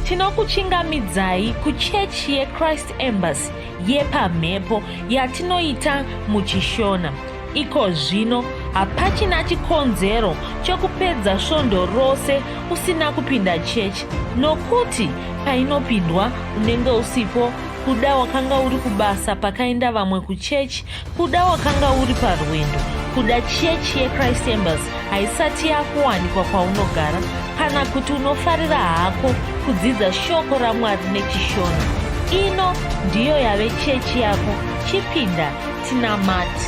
Tinokuchingamidzai kuchechi yeChrist Embassy yepamhepo yatinoita muchiShona. Iko zvino hapachina chikonzero chekupedza svondo rose usina kupinda chechi nokuti painopindwa unenge usipo kuda wakanga uri kubasa pakaenda vamwe kuchechi kuda wakanga uri parwendo kuda chechi yechrist embassy haisati yakuwanikwa kwaunogara kana kuti unofarira hako kudzidza shoko ramwari nechishona ino ndiyo yave chechi yako chipinda tinamati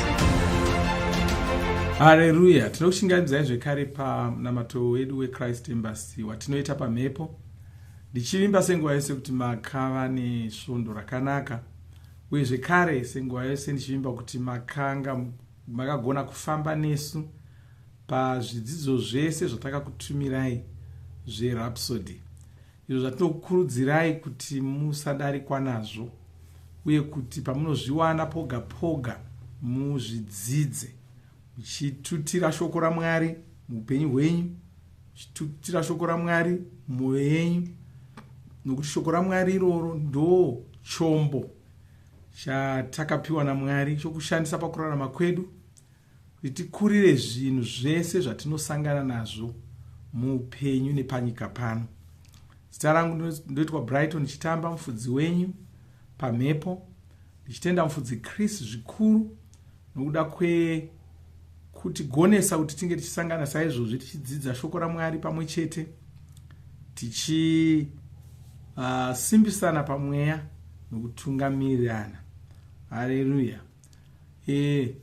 Hareruya! Tinokuchingamidzai zvekare pamunamato wedu weChrist Embassy watinoita pamhepo. Ndichivimba senguva yose kuti makava nesvondo rakanaka uye zvekare senguva yose ndichivimba kuti makanga makagona kufamba nesu pazvidzidzo zvese zvatakakutumirai zveRhapsody izvo zvatinokukurudzirai kuti musadarikwa nazvo uye kuti pamunozviwana poga poga muzvidzidze muchitutira shoko raMwari muupenyu hwenyu muchitutira shoko raMwari mumwoyo yenyu nokuti shoko raMwari iroro ndo chombo chatakapiwa naMwari chokushandisa pakurarama kwedu kuti tikurire zvinhu zvese zvatinosangana nazvo muupenyu nepanyika pano. Zita rangu ndoitwa Brighton Chitamba, mufudzi wenyu pamhepo, ndichitenda mufudzi Chris zvikuru nokuda kwekutigonesa kuti tinge tichisangana saizvozvi tichidzidza shoko raMwari pamwe chete tichisimbisana pamweya nokutungamirirana. Hareruya! E,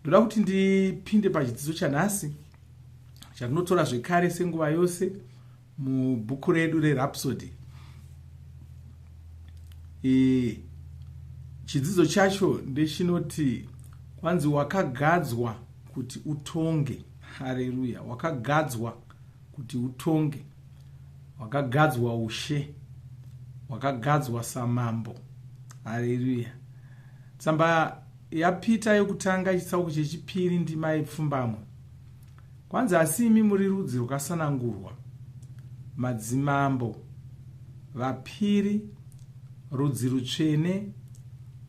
ndoda kuti ndipinde pachidzidzo chanhasi chatinotora zvekare senguva yose mubhuku redu reRhapsody. E, chidzidzo chacho ndechinoti kwanzi wakagadzwa kuti utonge. Hareruya! Wakagadzwa kuti utonge, wakagadzwa ushe, wakagadzwa samambo. Hareruya! Tsamba yaPita yokutanga chitsauko chechipiri ndima yepfumbamwe. Kwanzi asi imi muri rudzi rwakasanangurwa, madzimambo, vapiri, rudzi rutsvene,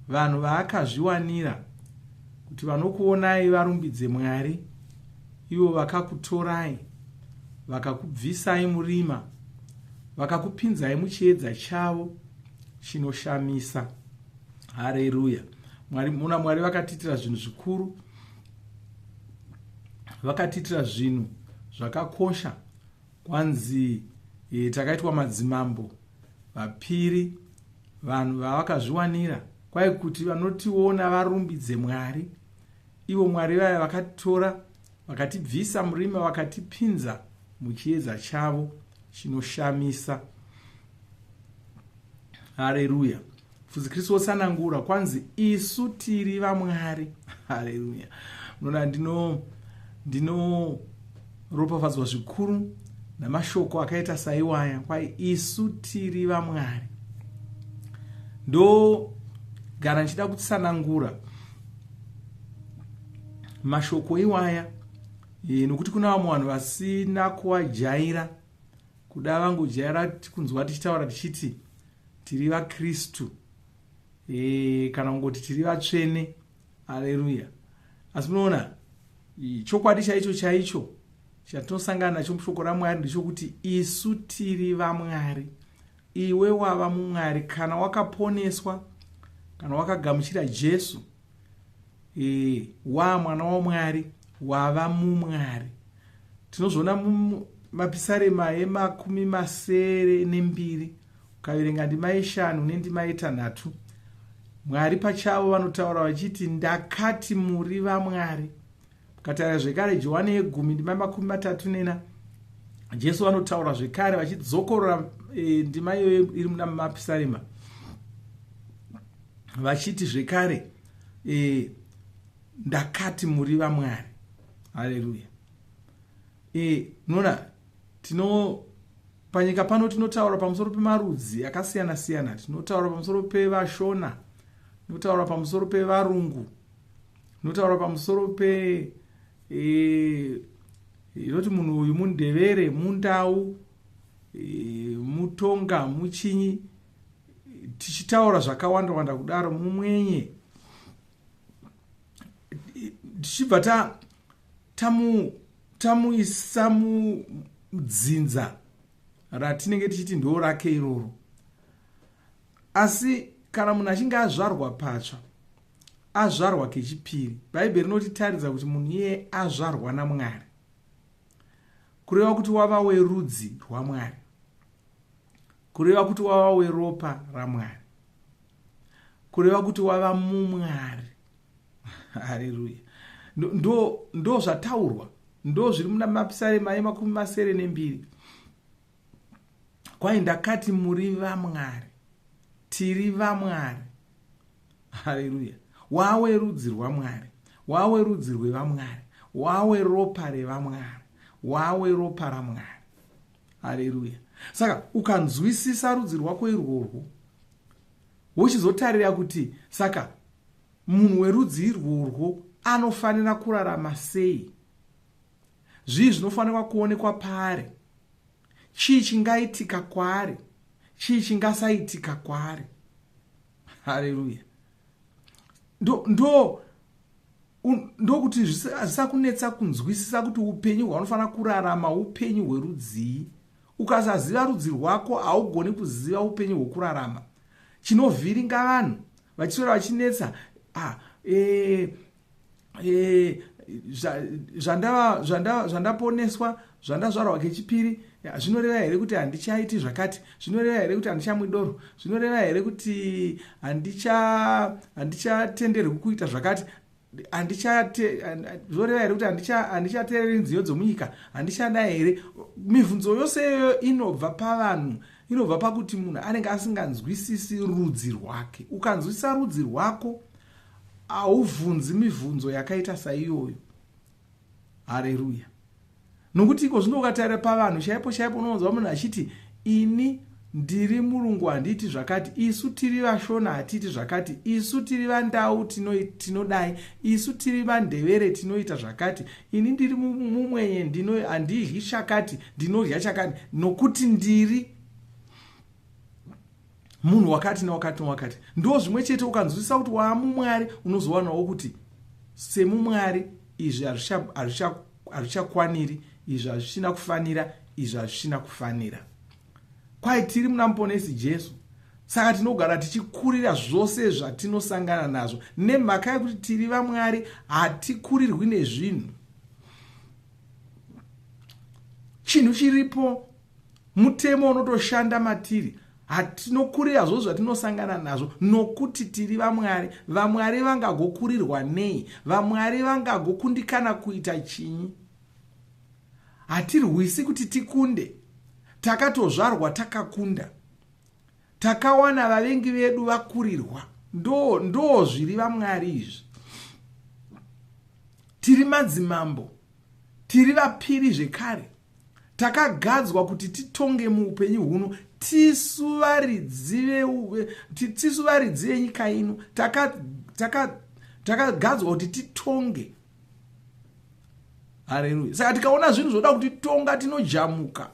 vanhu vaakazviwanira, kuti vanokuonai varumbidze Mwari, ivo vakakutorai, vakakubvisai murima, vakakupinzai muchiedza chavo chinoshamisa. Hareruya. Mwari, muna Mwari vakatiitira zvinhu zvikuru, vakatiitira zvinhu zvakakosha. Kwanzi e, takaitwa madzimambo, vapiri, vanhu vavakazviwanira, kwai kuti vanotiona varumbidze Mwari. Ivo Mwari vaya vakatitora vakatibvisa murima vakatipinza muchiedza chavo chinoshamisa. Hareruya. Mufudzi Kristu wotsanangura kwanzi isu tiri vaMwari. Hareruya. Unoona ndino ndinoropafadzwa zvikuru namashoko akaita saiwaya kwai isu tiri vaMwari. Ndogara ndichida kutsanangura mashoko iwaya e, nokuti kuna vamwe vanhu vasina kuwajaira kuda vangojaira kunzwa tichitaura tichiti tiri vakristu e, kana kungoti tiri vatsvene aleluya asi munoona chokwadi chaicho chaicho chatinosangana nacho mushoko ramwari ndechokuti isu tiri vamwari iwe wava mumwari kana wakaponeswa kana wakagamuchira jesu e, waa mwana wamwari wava mumwari tinozviona mumapisarema emakumi masere nembiri ukaverenga ndima yeshanu nendima yetanhatu mwari pachavo vanotaura vachiti ndakati muri vamwari ukatarira zvekare johani yegumi ndima yemakumi matatu nena jesu vanotaura zvekare vachidzokorora e, ndima iyoyo iri muna mapisarema vachiti zvekare e, ndakati muri vamwari haleluya e, nona tino panyika pano tinotaura pamusoro pemarudzi akasiyana siyana tinotaura pamusoro pevashona tinotaura pamusoro pevarungu tinotaura pamusoro pe e, inoti munhu uyu mundevere mundau e, Mutonga, muchinyi, tichitaura zvakawanda wanda kudaro, mumwenye, tichibva tamuisa mudzinza ratinenge tichiti ndo rake iroro. Asi kana munhu achinge azvarwa patsva, azvarwa kechipiri, Bhaibheri rinotitaridza kuti munhu iyeye azvarwa naMwari, kureva kuti wava werudzi rwaMwari, kureva kuti wava weropa raMwari, kureva kuti wava muMwari. Hareruya! Ndo zvataurwa, ndo zviri muna Mapisarema ye72. Kwai, "Ndakati muri vamwari." Tiri vamwari. Hareruya! Wawe rudzi rwaMwari, wawe rudzi rwevamwari, wawe ropa revamwari, wawe ropa raMwari. Hareruya! Saka ukanzwisisa rudzi rwako irworwo, wochizotarira kuti saka munhu werudzi irworwo anofanira kurarama sei, zvii zvinofanirwa kuonekwa paari, chii chingaitika kwaari, chii chingasaitika kwaari. Hareruya! Ndokuti ndo zvisakunetsa kunzwisisa kuti upenyu hwaunofanira kurarama upenyu hwerudzii. Ukasaziva rudzi rwako, haugoni kuziva upenyu hwokurarama. Chinovhiringa vanhu vachiswera vachinetsa, ah, zvandaponeswa, zvandazvarwa kechipiri, zvinoreva here kuti handichaiti zvakati? Zvinoreva here kuti handichamwi doro? Zvinoreva here kuti handichatenderwi kuita zvakati? Zvoreva here kuti handichateereri nziyo dzomunyika? Handichada here? Mibvunzo yose iyoyo inobva pavanhu, inobva pakuti munhu anenge asinganzwisisi rudzi rwake. Ukanzwisisa rudzi rwako, haubvunzi mibvunzo yakaita saiyoyo. Hareruya! Nokuti iko zvino ukatarira pavanhu chaipo chaipo, unonzwa munhu achiti, "Ini ndiri murungu, handiiti zvakati. Isu tiri vaShona, hatiiti zvakati. Isu tiri vaNdau, tinodai. Isu tiri vaNdevere, tinoita zvakati. Ini ndiri mumwenye, handidyi chakati, ndinodya chakati, nokuti ndiri munhu wakati newakati newakati." Ndo zvimwe chete, ukanzwisisa kuti waamumwari, unozowanawo kuti semumwari izvi hazvichakwaniri, izvi hazvichina kufanira, izvi hazvichina kufanira. Kwai tiri muna Muponesi Jesu, saka tinogara tichikurira zvose zvatinosangana nazvo. Nemhaka yekuti tiri vamwari, hatikurirwi nezvinhu. Chinhu chiripo mutemo unotoshanda matiri. Hatinokurira zvose zvatinosangana nazvo nokuti tiri vamwari. Vamwari vangagokurirwa nei? Vamwari vangagokundikana kuita chinyi? Hatirwisi kuti tikunde. Takatozvarwa takakunda. Takawana vavengi vedu vakurirwa. Ndo zviri vamwari izvi. Tiri madzimambo, tiri vapiri zvekare. Takagadzwa kuti titonge muupenyu huno. Tisu varidzi venyika ino. Takagadzwa kuti titonge. Hareruya! Saka tikaona zvinhu zvoda kutitonga, tinojamuka.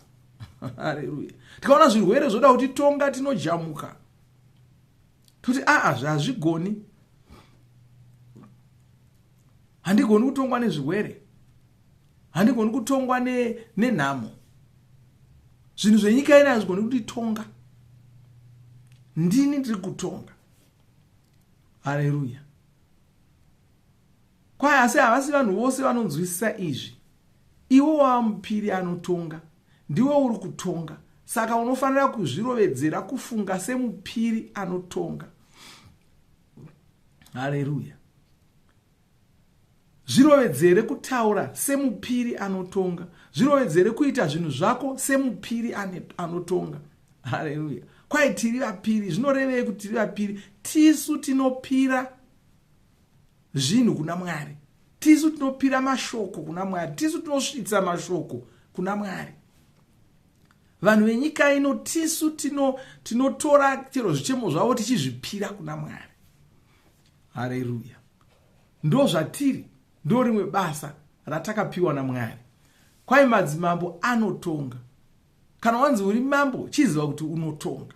Hareruya! Tikaona zvirwere zvoda kutitonga, tinojamuka, toti, "Aa, zvazvigoni. Handigoni kutongwa nezvirwere, handigoni kutongwa nenhamo. Zvinhu zvenyika ino hazvigoni kutitonga. Ndini ndiri kutonga." Hareruya! Kwai, asi havasi vanhu vose vanonzwisisa izvi. Iwe wava mupiri anotonga, ndiwe uri kutonga, saka unofanira kuzvirovedzera kufunga semupiri anotonga. Hareruya! Zvirovedzere kutaura semupiri anotonga. Zvirovedzere kuita zvinhu zvako semupiri anotonga. Hareruya! Kwai tiri vapiri. Zvinorevei kuti tiri vapiri? Tisu tinopira zvinhu kuna Mwari, tisu tinopira mashoko kuna Mwari, tisu tinosvitsa mashoko kuna Mwari. Vanhu venyika ino, tisu tinotora chero zvichemo zvavo tichizvipira kuna Mwari. Hareruya! Ndo zvatiri, ndo rimwe basa ratakapiwa naMwari. Kwai madzimambo anotonga. Kana wanzi uri mambo, chiziva kuti unotonga.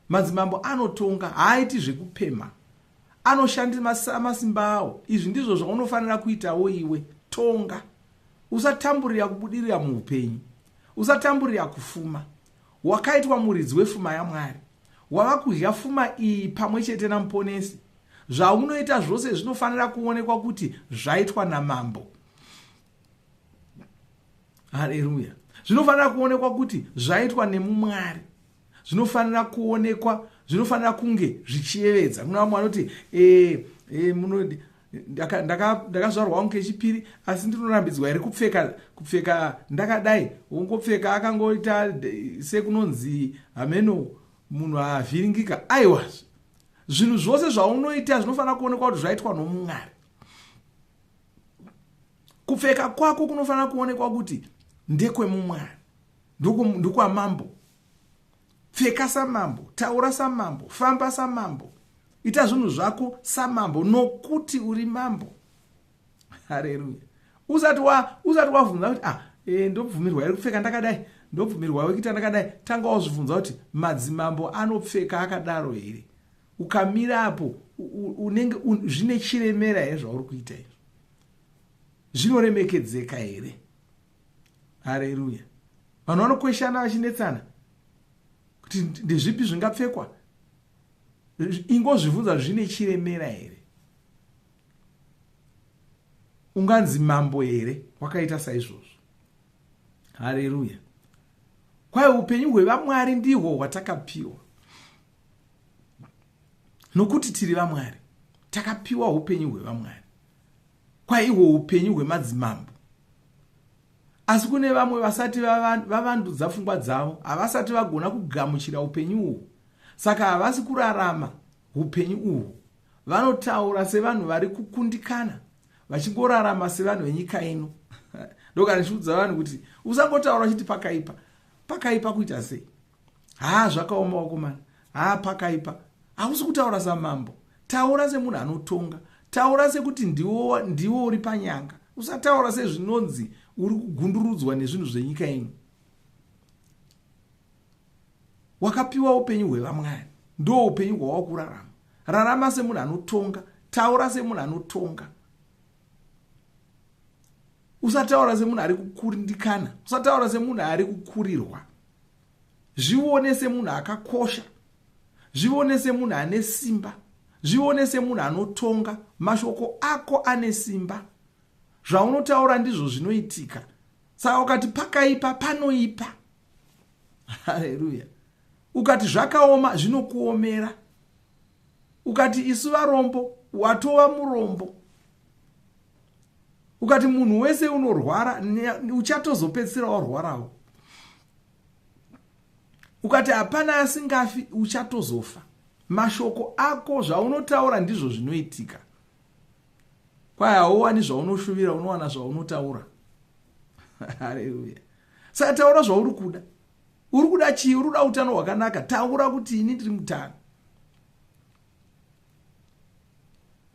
Madzimambo anotonga, haaiti zvekupemha, anoshandisa masimba awo. Izvi ndizvo zvaunofanira kuitawo iwe. Tonga. Usatamburira kubudirira muupenyu, usatamburira kufuma. Wakaitwa muridzi wefuma yaMwari, wava kudya fuma iyi pamwe chete naMuponesi. Zvaunoita zvose zvinofanira kuonekwa kuti zvaitwa namambo. Hareruya. Zvinofanira kuonekwa kuti zvaitwa nemumwari. Zvinofanira kuonekwa, zvinofanira kunge zvichiyevedza. Kuna vamwe vanoti ndakazvarwa wangu kechipiri, asi ndinorambidzwa here kupfeka ndakadai? Wongopfeka akangoita sekunonzi hameno munhu avhiringika. Aiwa, zvinhu zvose zvaunoita zvinofanira kuonekwa kuti zvaitwa nomumwari. Kupfeka kwako kunofanira kuonekwa kuti ndekwemumwari, ndokwamambo. Pfeka samambo, taura samambo, famba samambo, ita zvinhu zvako samambo, nokuti uri mambo. Hareruya. Usati wabvunza kuti ndobvumirwa here kupfeka ndakadai, ndobvumirwa kuita ndakadai. Tanga wazvibvunza kuti madzimambo anopfeka akadaro here? Ukamira apo unenge zvine chiremera here zvauri kuita izvo? Zvinoremekedzeka here? Hareruya. Vanhu vanokweshana vachinetsana kuti ndezvipi zvingapfekwa. Ingozvibvunza, zvine chiremera here? Unganzi mambo here wakaita saizvozvo? Hareruya. Kwai upenyu hwevamwari ndihwo hwatakapiwa. Nokuti tiri vamwari, takapiwa upenyu hwevamwari. Kwai ihwo upenyu hwemadzimambo. Asi kune vamwe vasati vavandudza pfungwa dzavo, havasati vagona kugamuchira upenyu uhwu. Saka havasi kurarama upenyu uhwu. Vanotaura sevanhu vari kukundikana, vachingorarama sevanhu venyika ino. Ndokana ndichiudza vanhu kuti usangotaura uchiti pakaipa. Pakaipa kuita sei? Haa, zvakaoma wakomana. Haa, pakaipa. Hausi kutaura samambo. Taura semunhu anotonga. Taura sekuti ndiwo uri panyanga. Usataura sezvinonzi uri kugundurudzwa nezvinhu zvenyika ino. Wakapiwa upenyu hwevamwari, ndo upenyu hwawakurarama. Rarama semunhu anotonga. Taura semunhu anotonga. Usataura semunhu ari kukundikana. Usataura semunhu ari kukurirwa. Zvione semunhu akakosha. Zvione semunhu ane simba. Zvione semunhu anotonga. Mashoko ako ane simba. Zvaunotaura ndizvo zvinoitika. Saka ukati pakaipa, panoipa. Haleluya. Ukati zvakaoma, zvinokuomera. Ukati isu varombo, watova murombo. Ukati munhu wese unorwara, uchatozopedzisira warwarawo. Ukati hapana asingafi, uchatozofa. Mashoko ako, zvaunotaura ndizvo zvinoitika. Kwai hauwani zvaunoshuvira, unowana zvaunotaura. Haleluya. Saka taura zvauri kuda. Uri kuda chii? Uri kuda utano hwakanaka. Taura kuti ini ndiri mutano.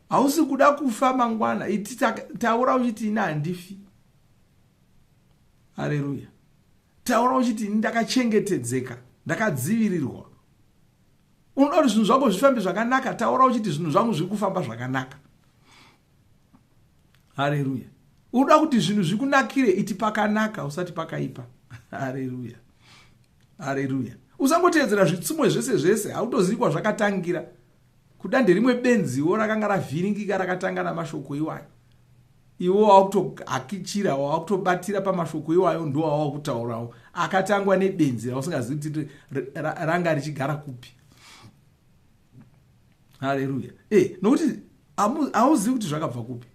Hausi kuda kufa mangwana. Iti taura uchiti ini handifi. Haleluya. Taura uchiti ini ndakachengetedzeka, ndakadzivirirwa. Unoda kuti zvinhu zvako zvifambe zvakanaka. Taura uchiti zvinhu zvangu zviri kufamba zvakanaka. Haleluya. Unoda kuti zvinhu zvikunakire, iti pakanaka, usati pakaipa. Haleluya. Haleluya. Usangotevedzera zvitsumwe zvese zvese, hautozivi kwazvakatangira. Kuda nderimwe benziwo rakanga ravhiringika rakatanga namashoko iwayo. Iwo wakutohakichira, wakutobatira pamashoko iwayo, ndo wawakutaurawo. Akatangwa nebenzi rausingazivi kuti ranga richigara kupi. Haleluya. Nokuti hauzivi kuti zvakabva kupi.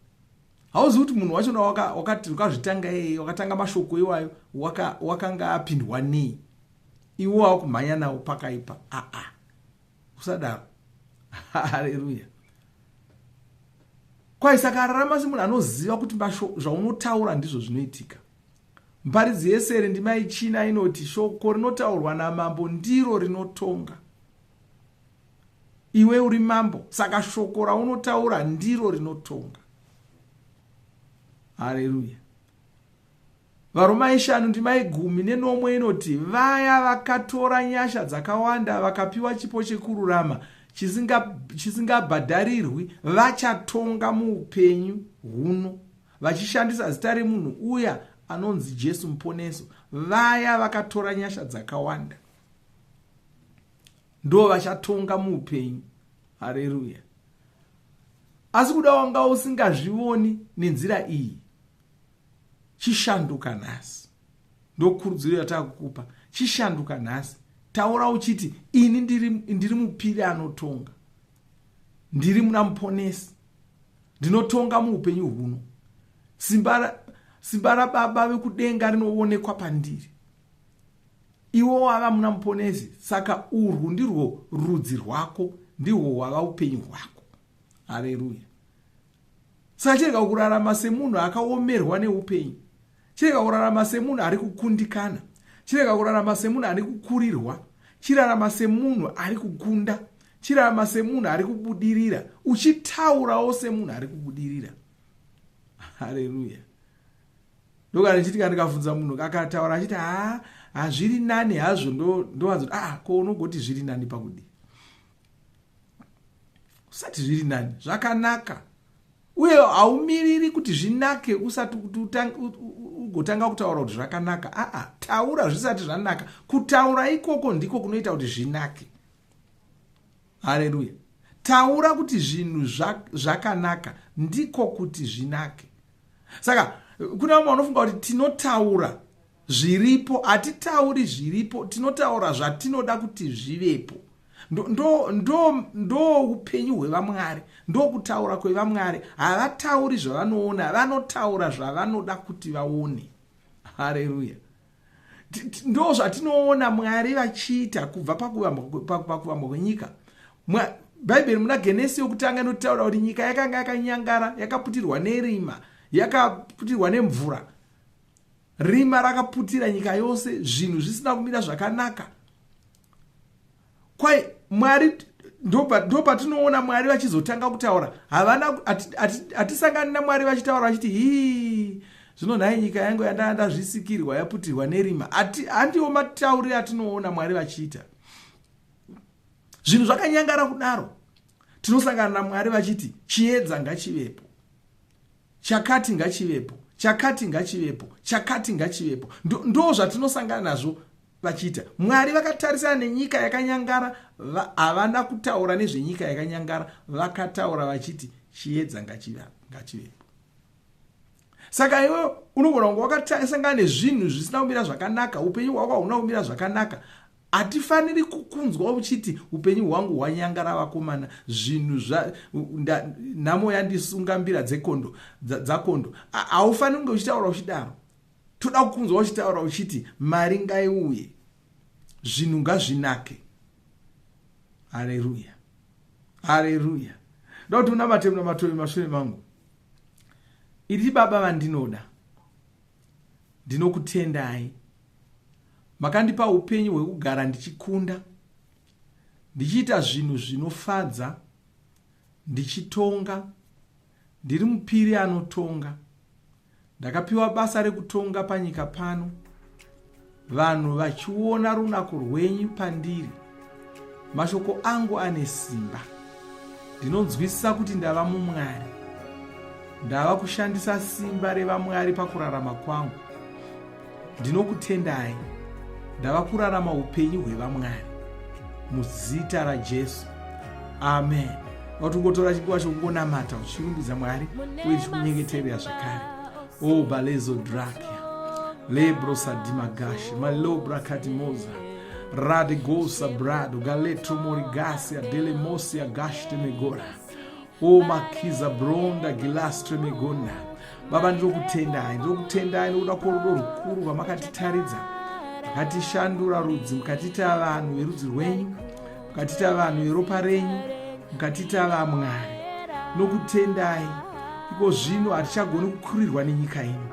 Hauzivi kuti munhu wacho wakazvitanga iyeye, wakatanga mashoko iwayo, wakanga apindwa nei. Iwo wakumhanya nawo pakaipa. Aa. Usadaro. Haleluya. Kwai saka ararama semunhu anoziva kuti zvaunotaura ndizvo zvinoitika. Mparidzi yesere ndima yechina inoti shoko rinotaurwa namambo ndiro rinotonga. Iwe uri mambo, saka shoko raunotaura ndiro rinotonga. Haleluya. Varoma yeshanu ndima yegumi nenomwe inoti vaya vakatora nyasha dzakawanda vakapiwa chipo chekururama chisingabhadharirwi chisinga vachatonga muupenyu huno vachishandisa zita remunhu uya anonzi Jesu Muponeso. Vaya vakatora nyasha dzakawanda ndo vachatonga muupenyu. Hareruya. Asi kuda wanga usingazvivoni nenzira iyi, chishanduka nhasi. Ndokurudziro yatakukupa, chishanduka nhasi. Taura uchiti ini ndiri mupiri anotonga, ndiri muna Muponesi, ndinotonga muupenyu huno. Simba raBaba vekudenga rinoonekwa pandiri. Iwe wava muna Muponesi, saka urwu ndirwo rudzi rwako, ndihwo hwava upenyu hwako. Hareruya. Saka chirega kurarama semunhu akaomerwa neupenyu, chirega kurarama semunhu ari kukundikana, chirega kurarama semunhu ari kukurirwa, chirarama semunhu ari kukunda, chirarama semunhu ari kubudirira, uchitaurawo semunhu ari kubudirira. Hareruya. Ndokana ndichiti kana ndikabvunza munhu akataura achiti haa hazviri nani hazvo, ndowanza kuti ah, ko unogoti zviri nani pakudii? Usati zviri nani, zvakanaka. Uye haumiriri kuti zvinake usati kuti ugotanga kutaura kuti zvakanaka. Aa, taura zvisati zvanaka. Kutaura ikoko ndiko kunoita kuti zvinake. Hareruya. Taura kuti zvinhu zvakanaka, ndiko kuti zvinake. Saka kuna vamwe vanofunga kuti tinotaura zviripo. Hatitauri zviripo, tinotaura zvatinoda kuti zvivepo. Ndo upenyu hwevamwari, ndo kutaura kwevamwari. Havatauri zvavanoona, vanotaura zvavanoda kuti vaone. Hareruya. Ndo zvatinoona Mwari vachiita kubva pakuvambwa kwenyika. Bhaibheri muna Genesi yokutanga inotaura kuti nyika yakanga yakanyangara, yakaputirwa nerima, yakaputirwa nemvura. Rima rakaputira nyika yose, zvinhu zvisina kumira zvakanaka. Kwai Mwari, ndopatinoona Mwari vachizotanga kutaura. Havana, hatisangani naMwari vachitaura vachiti hii, zvino nhai nyika yangu yandanga ndazvisikirwa yaputirwa nerima. Handiwo matauriro atinoona Mwari vachiita. Zvinhu zvakanyangara kudaro, tinosangana naMwari vachiti chiedza ngachivepo, chakati ngachivepo, chakati ngachivepo, chakati ngachivepo. Ndo zvatinosangana nazvo vachiita. Mwari vakatarisana nenyika yakanyangara, havana kutaura nezvenyika yakanyangara, vakataura vachiti chiedza ngachivepo. Saka iwe unogona kunge wakasangana nezvinhu zvisina kumira zvakanaka, upenyu hwako hauna kumira zvakanaka. Hatifaniri kukunzwa uchiti upenyu hwangu hwanyangara vakomana, zvinhu nhamo yandisunga mbira dzekondo dzakondo. Haufaniri kunge uchitaura uchidaro. Toda kukunzwa uchitaura uchiti mari ngaiuye, zvinhu ngazvinake. Hareruya, hareruya. Ndoda kuti unamate munamato mashure mangu. Iri Baba vandinoda, ndinokutendai. Makandipa upenyu hwekugara ndichikunda, ndichiita zvinhu zvinofadza, ndichitonga, ndiri mupiri anotonga. Ndakapiwa basa rekutonga panyika pano, vanhu vachiona runako rwenyu pandiri. Mashoko angu ane simba. Ndinonzwisisa kuti ndava muMwari. Ndava kushandisa simba revaMwari pakurarama kwangu. Ndinokutendai. Ndava kurarama upenyu hwevaMwari. Muzita raJesu. Amen. Watungotora chinguva chokungonamata uchirumbidza Mwari uye tichikunyengeterera zvakare. O balezo drakia. Lebro sadimagashi. Malobra kadimoza. Radigosa brado. Galetro morigasia. Delemosia gashte megora. O makiza bronda gilastre megonda. Baba, ndinokutendai, ndinokutendai nokuda kworudo rukuru rwamakatitaridza. Makatishandura rudzi, mukatiita vanhu verudzi rwenyu, mukatiita vanhu veropa renyu, mukatiita vamwari. Nokutendai iko zvino hatichagoni kukurirwa nenyika ino,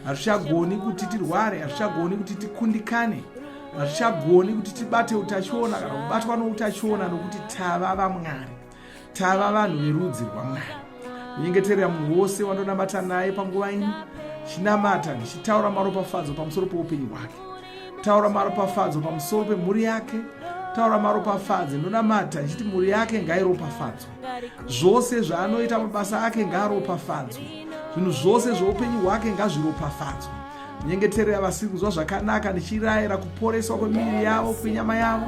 hatichagoni kuti tirware, hatichagoni kuti tikundikane, hatichagoni kuti tibate utachiona kana kubatwa noutachiona, nokuti tava vamwari, tava vanhu verudzi rwaMwari. Nyengeterera munhu wose wandonamata naye panguva ino. Chinamata ndichitaura maropafadzo pamusoro poupenyu hwake. Taura maropafadzo pamusoro pemhuri yake. Taura maropafadzo ndonamata ndichiti mhuri yake ngairopafadzwe. Zvose zvaanoita mabasa ake ngaaropafadzwe. Zvinhu zvose zvoupenyu hwake ngazviropafadzwe. Nyengeterera vasiri kunzwa zvakanaka ndichirayira kuporeswa kwemiviri yavo kwenyama yavo.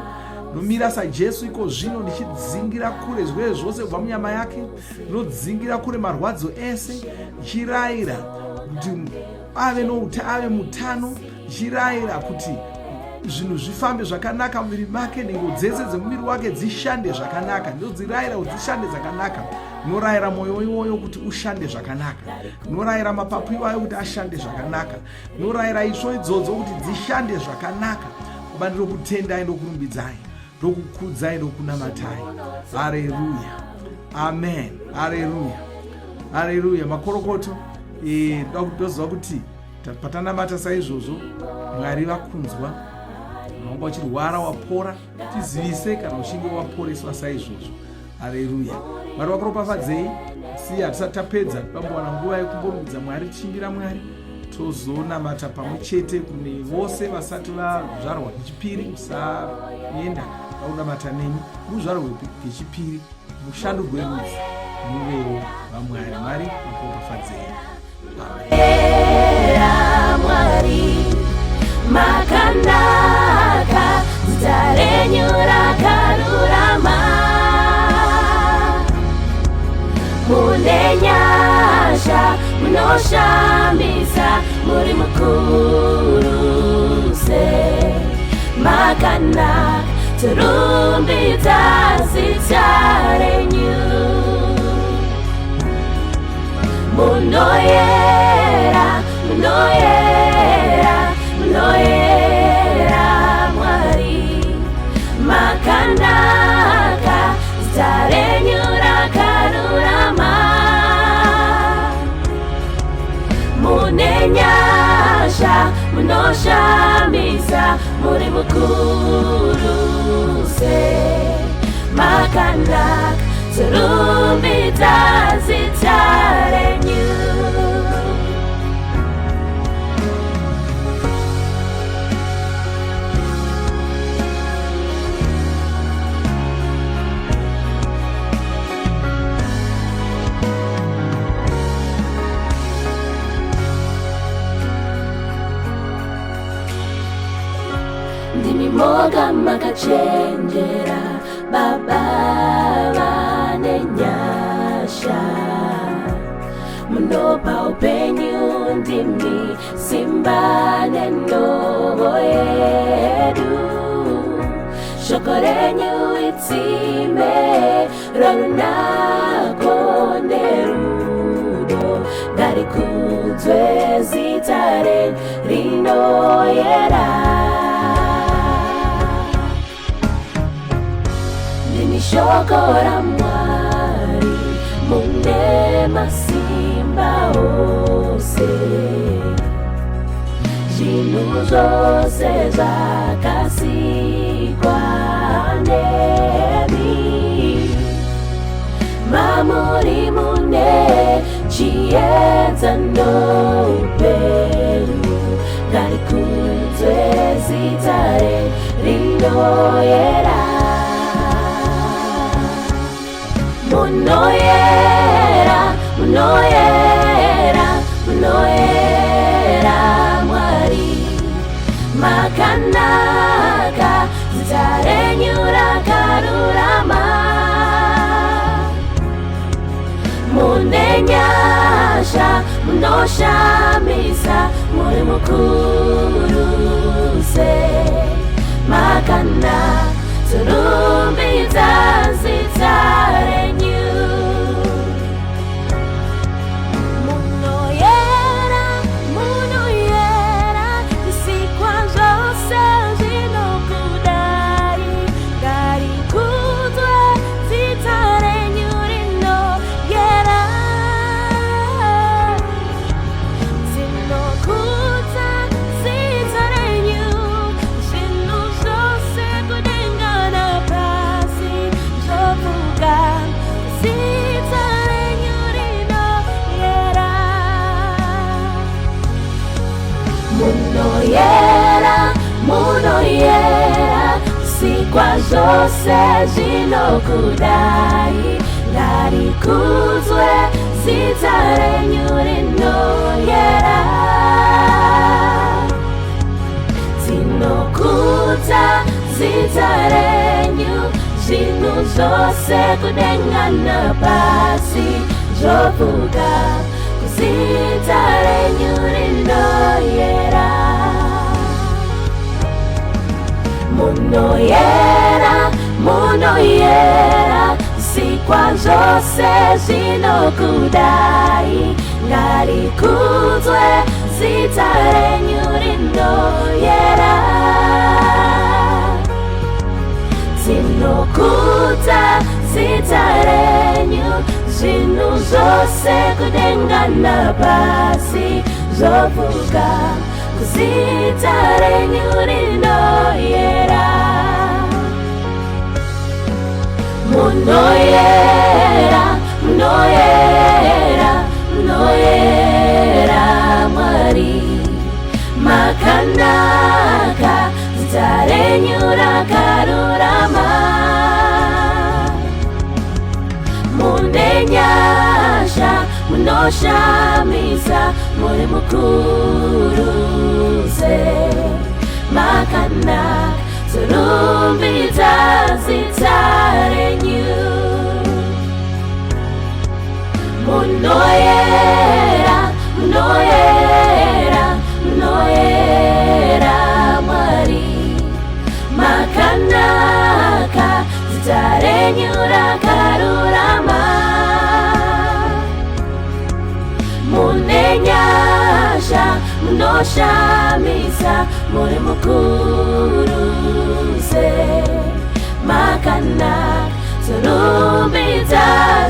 Ndomira saJesu iko zvino ndichidzingira kure zvirwere zvose kubva munyama yake. Ndinodzingira kure marwadzo ese ndichirayira kuti ave nouta ave mutano ndichirayira kuti zvinhu zvifambe zvakanaka muviri make nhengo dzese dzemuviri wake dzishande zvakanaka ndinodzirayira kuti dzishande zvakanaka ndinorayira mwoyo iwoyo kuti ushande zvakanaka ndinorayira mapapu iwayo kuti ashande zvakanaka ndinorayira itsvo idzodzo kuti dzishande zvakanaka baba ndinokutendai ndokurumbidzai ndokukudzai ndokunamatai hareruya amen hareruya hareruya makorokoto eh, ndoziva kuti patanamata saizvozvo mwari vakunzwa wanga uchirwara wapora tizivise kana uchinge waporeswa saizvozvo hareruya mwari vakuropafadzei asi hatisati tapedza tambowana nguva yekumborumbidza mwari tichimbira mwari tozonamata pamwe chete kune vose vasati vazvarwa kechipiri musaenda vakunamata nemi muzvarwe kechipiri mushandurwe rudzi muvewo vamwari mwari vakuropafadzei Mwari makanaka zita renyu rakarurama mune nyasha munoshamisa muri mukuru se makanaka torumbidza zita renyu Munoyera, munoyera, munoyera Mwari makanaka zita renyu rakarurama mune nyasha munoshamisa muri mukuru se makanaka Torumbidza zita renyu. Ndimi moga makachenjera Baba vane nyasha munopa upenyu ndimi simba nenhovo yedu shoko renyu itsime rorunako nerudo ngarikudzwe zita renyu rinoyera Ndini shoko raMwari mune masimba ose zvinhu zvose zvakasikwa nemi mamuri mune chiedza noupenyu ngarikudzwe zita rinoyera munoyera munoyera munoyera mwari makanaka zita renyu rakarurama mune nyasha munoshamisa muri mukuru se makana torumbidza zita renyu munoyera munoyera zvisikwa zvose zvinokudai ngarikudzwe zita renyu rinoyera Tinokudza zita renyu. Zvose zvinokudai, ngarikudzwe zita renyu rinoyera. Tinokudza zita renyu, zvinhu zvose kudenga napasi zvovuka kuzita renyu rinoyera. Munoyera, munoyera, zvikwa zvose zvinokudai, ngarikudzwe zita renyu rinoyera. Tinokudza zita renyu, zvinhu zvose kudenga napasi zvovuka kuzita renyu rinoyera. Munoyera, munoyera, munoyera Mwari, makanaka, zita renyu rakarurama. Mune nyasha, munoshamisa, muri mukuruse, makanaka, torumbidza zita renyu. Munoyera, munoyera, munoyera Mwari, makanaka, zita renyu rakarurama. Mune nyasha, munoshamisa, muri mukuruse, makanaka, torumbidza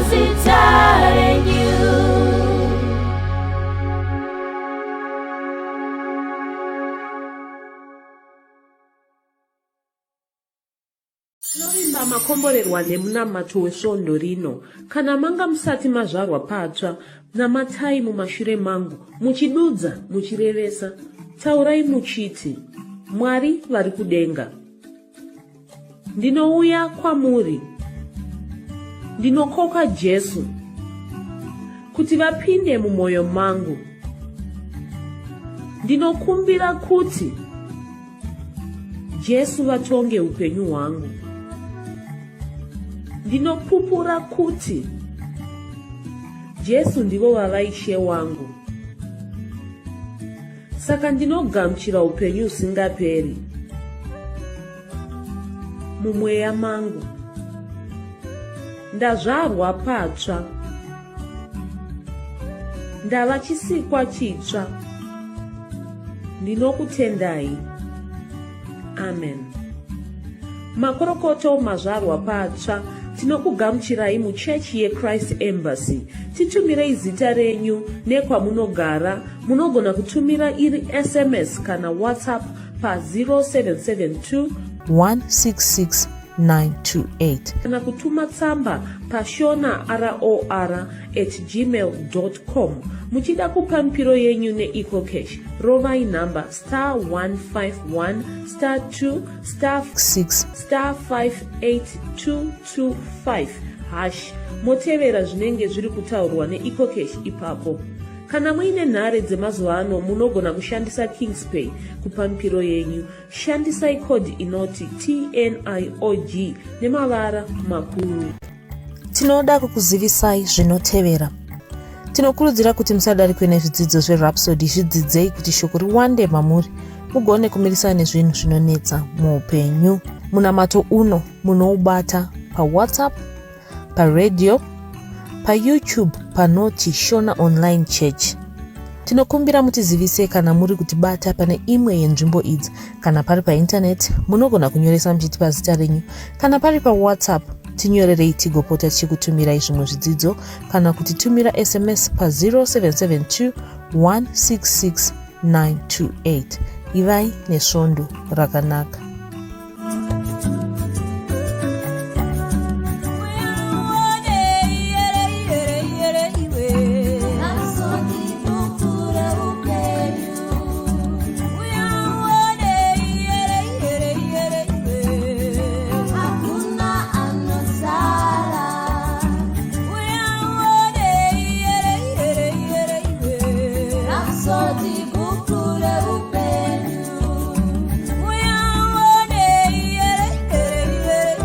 zita renyu. Tinovimba makomborerwa nemunamato wesvondo rino. Kana manga musati mazvarwa patsva, namatai mumashure mangu, muchidudza, muchirevesa. Taurai muchiti, Mwari vari kudenga. Ndinouya kwamuri. Ndinokoka Jesu kuti vapinde mumwoyo mangu. Ndinokumbira kuti Jesu vatonge upenyu hwangu. Ndinopupura kuti Jesu ndivo vava Ishe wangu. Saka ndinogamuchira upenyu husingaperi mumweya mangu. Ndazvarwa patsva. Ndava chisikwa chitsva. Ndinokutendai. Amen. Makorokoto mazvarwa patsva, tinokugamuchirai muchechi yeChrist Embassy. Titumirei zita renyu nekwamunogara. Munogona kutumira iri SMS kana WhatsApp pa 0772 166 928. Kana kutuma tsamba pashona ror at gmail com. Muchida kupa mipiro yenyu neEcoCash, rovai nhamba star 151 star 2 star 6 star 58225 hash, motevera zvinenge zviri kutaurwa neEcoCash ipapo. Kana muine nhare dzemazuva ano, munogona kushandisa Kingspay kupa mipiro yenyu. Shandisai code inoti TNIOG nemavara makuru. Tinoda kukuzivisai zvinotevera. Tinokurudzira kuti musadarikwe nezvidzidzo zveRhapsody, zvidzidzei kuti shoko riwande mamuri mugone kumirisana nezvinhu zvinonetsa muupenyu. Munamato uno munoubata paWhatsApp, paradio, paYouTube panoti Shona Online Church. Tinokumbira mutizivise kana muri kutibata pane imwe yenzvimbo idzi. Kana pari paintaneti, munogona kunyoresa muchitipa zita renyu. Kana pari paWhatsApp, tinyorerei tigopota tichikutumirai zvimwe zvidzidzo kana kutitumira SMS pa 0772 166 928. Ivai nesvondo rakanaka. Rhapsody.